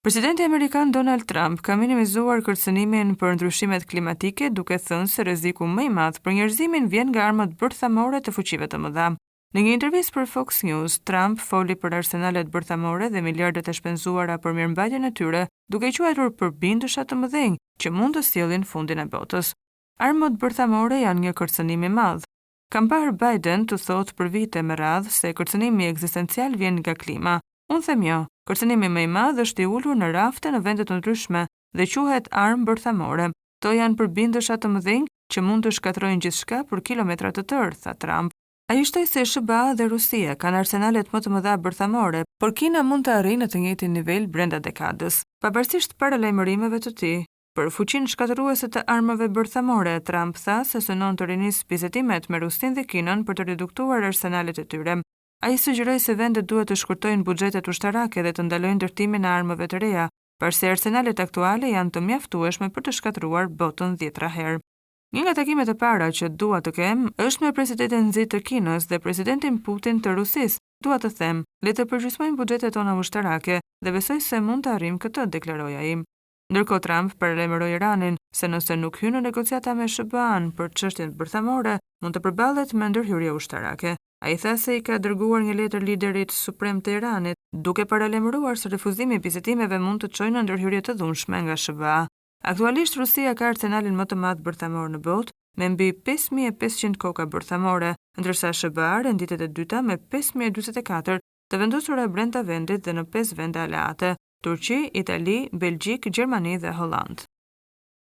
Presidenti amerikan Donald Trump ka minimizuar kërcënimin për ndryshimet klimatike duke thënë se rreziku më i madh për njerëzimin vjen nga armët bërthamore të fuqive të mëdha. Në një intervistë për Fox News, Trump foli për arsenalet bërthamore dhe miliardat e shpenzuara për mirëmbajtjen e tyre, duke i quajtur përbindësha të mëdhenj që mund të sjellin fundin e botës. Armët bërthamore janë një kërcënim i madh. Kam parë Biden të thotë për vite me radhë se kërcënimi ekzistencial vjen nga klima. Unë them jo, kërcënimi më i madh është i ulur në rafte në vende të ndryshme dhe quhet armë bërthamore. Këto janë përbindësha të mëdhenj që mund të shkatërrojnë gjithçka për kilometra të tërë, tha Trump. Ai shtoi se SHBA dhe Rusia kanë arsenalet më të mëdha bërthamore, por Kina mund të arrijë në të njëjtin nivel brenda dekadës. Pavarësisht paralajmërimeve të tij për fuqinë shkatërruese të armëve bërthamore, Trump tha se synon të rinisë bisedimet me Rusinë dhe Kinën për të reduktuar arsenalet e tyre. Ai sugjeroi se vendet duhet të shkurtojnë buxhetet ushtarake dhe të ndalojnë ndërtimin e armëve të reja, pasi arsenalet aktuale janë të mjaftueshme për të shkatërruar botën dhjetëra herë. Një nga takimet e para që dua të kem është me presidentin Xi të Kinës dhe presidentin Putin të Rusisë. Dua të them, le të përgjysmojmë buxhetet tona ushtarake dhe besoj se mund të arrijmë këtë, deklaroi ai. Ndërkohë Trump paralajmëroi Iranin se nëse nuk hyn në negociata me SHBA-në për çështjen bërthamore, mund të përballet me ndërhyrje ushtarake. Ai tha se i ka dërguar një letër liderit suprem të Iranit, duke paralajmëruar se refuzimi i bisedimeve mund të çojë në ndërhyrje të dhunshme nga SHBA. Aktualisht Rusia ka arsenalin më të madh bërthamor në botë, me mbi 5500 koka bërthamore, ndërsa SHBA renditet e dyta me 5044 të vendosura brenda vendit dhe në pesë vende aleate, Turqi, Itali, Belgjikë, Gjermani dhe Holandë.